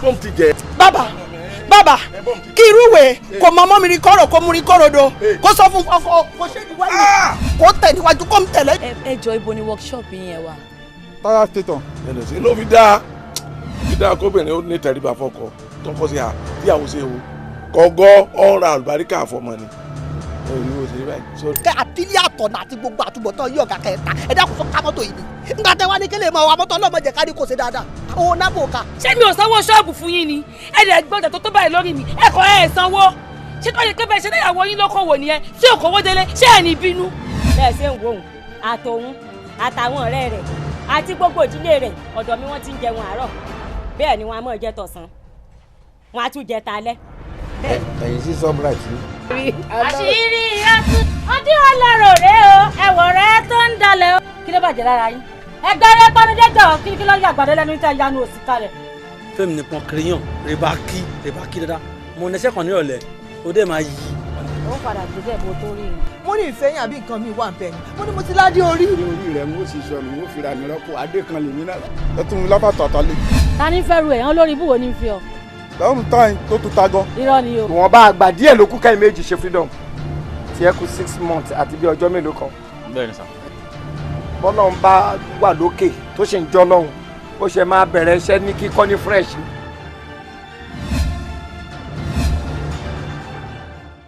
Bọ́m ti jẹ. Bàbá, bàbá, kí irúwèé kò mọ ọmọ mi rí kọ́rọ̀ kó mú rí kọ́rọ̀ do kó sọ fún ọkọ kó ṣe níwájú kó tẹ̀ níwájú kó ń tẹ̀lé. Ẹ jọ, ibo ni workshop yín yẹn wà? Tara station. Ẹnu sí ló fi dáa kóbìnrin ó ní tẹríba fọ́kọ, tọkọ sí ha, tíyàwó sí ewu kọgọ ọ̀rọ̀ àlùbáríkà àfọmọ ni òní wo ṣe báyìí. Kẹ àtìlí àtọ̀nà àti gbogbo àtúbọ̀tán yí ọ̀gá kẹta, ẹ dákun, fún ká mọ́tò yìí ni nígbà tẹ wá ní kélé mọ́ wa mọ́tò ọlọ́mọ jẹ́ kárí kò ṣe dáadáa owó nábò ká. Ṣé mi ò sanwó ṣọ́ọ̀bù fún yín ni? Ẹ dẹ̀ gbọ́dọ̀ tó báyìí lórí mi, ẹ kọ́ ẹ sanwó. Ṣé tó yẹ pé bẹ́ẹ̀ ṣe níyàwó yín lókòwò nìyẹn tí ò kówó délé, ṣé ẹ̀ ní bínú? Bẹ́ẹ̀ ṣe ń wo òun àtòun àtàwọn ọ̀rẹ́ rẹ̀ àti gbogbo ìdílé rẹ̀, ọ̀dọ̀ mi wọ́n ti ń jẹun àárọ̀, bẹ́ẹ̀ ni wọ́n á mọ̀ jẹ tọ̀sán, wọ́n á tún jẹ talẹ́. Ẹ̀yin sí Shoprite ni. Àṣírí ọtún ọdún ọlọ́rọ̀ rẹ o, ẹ̀wọ̀ rẹ tó ń dalẹ̀ o. Kí ló bàjẹ́ lára yín? Ẹgbẹ́ rẹ panudẹ́jọ́, kí ló yà àgbàdo lẹ́nu tẹ́ yanu òsì kalẹ̀? Fẹ́mi nìkan kiriyan rèbákí rèbákí dáadáa, mo nẹsẹ̀ kan nírọ̀lẹ́, ó dẹ̀ máa yí. Ó padà gbé bẹ́ẹ̀ bó tó rí ni. Mo ní ìfẹ́ yín àbí nǹkan mi wà bẹ́ẹ̀ ni mo ní mo ti ládé orí. Ní orí rẹ̀ ń ó sì sọnù, ń ó fira mi rọ́pò adé kan lèmi náà. Ẹ tún mi lábàtọ̀ àtàlẹ́. Ta ní fẹ́ ru ẹ̀ hàn lórí ibùwò ní fi ọ? Lọ́run táyìn tó tún ta gan. Irọ́ ni o. Ìwọ̀nba àgbà díẹ̀ ló kú kẹ́yìn méjì ṣe freedom tí ẹ kú 6 months àti bí ọjọ́ mélòó kan. Bẹ́ẹ̀ni sà. Bọ́lọ́run bá wà lókè tó ṣe ń jọ́ lọ́hùn, ó ṣe máa bẹ̀rẹ̀ iṣẹ́ ní kíkọ́ ní fresh.